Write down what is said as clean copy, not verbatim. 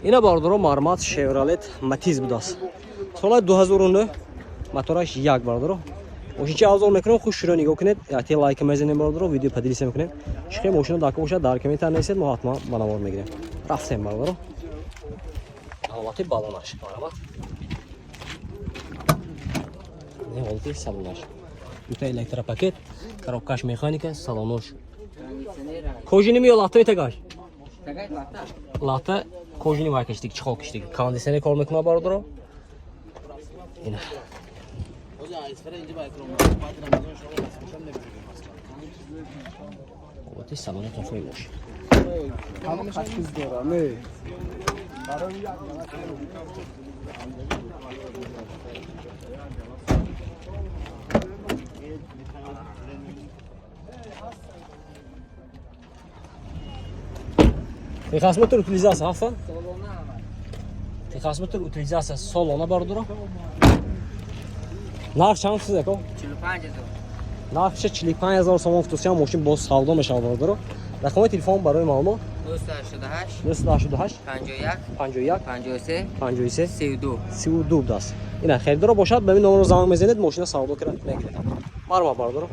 Ина, бародаро, мармат Шевролет Матиз будааст, соли 2009, мотораш як, бародаро. Мошинчи авзол мекунем, хуш шуро нигоҳ кунед, яте лайк мезанем, бародаро, видео поделиться мекунем. Чихе мошина дака бошад, дар комментар нависед, мо ҳатман ба навор мегирем. Рафтем, бародаро. Ҳолати балонаш, марҳамат. Не, ҳолати салонаш дута электропакет, коробкаш механика, салонош кожаный ё латта метагаш? Латта, кожаный вай каштик, чехол каштик, кондиционер кор мекунад, бародаро. Ина. Ҳолати салони тофои мошин. Чиз дора, не. Техосмотр, утилизация ҳафта, техосмотр, утилизация солона, бародаро. Нарх чанд фисад, ако? 45 000. Нархша 45 000 сомон футусиям, мошин боз савдо мешавад, бародаро. Рақамои телефон барои маълумот? 288 288 51 51 53 53 32. 32 будааст. Ина, харидоро бошад, ба ин номерро занг мезанед, мошина савдо кара мегиред. Марҳамат, бародаро.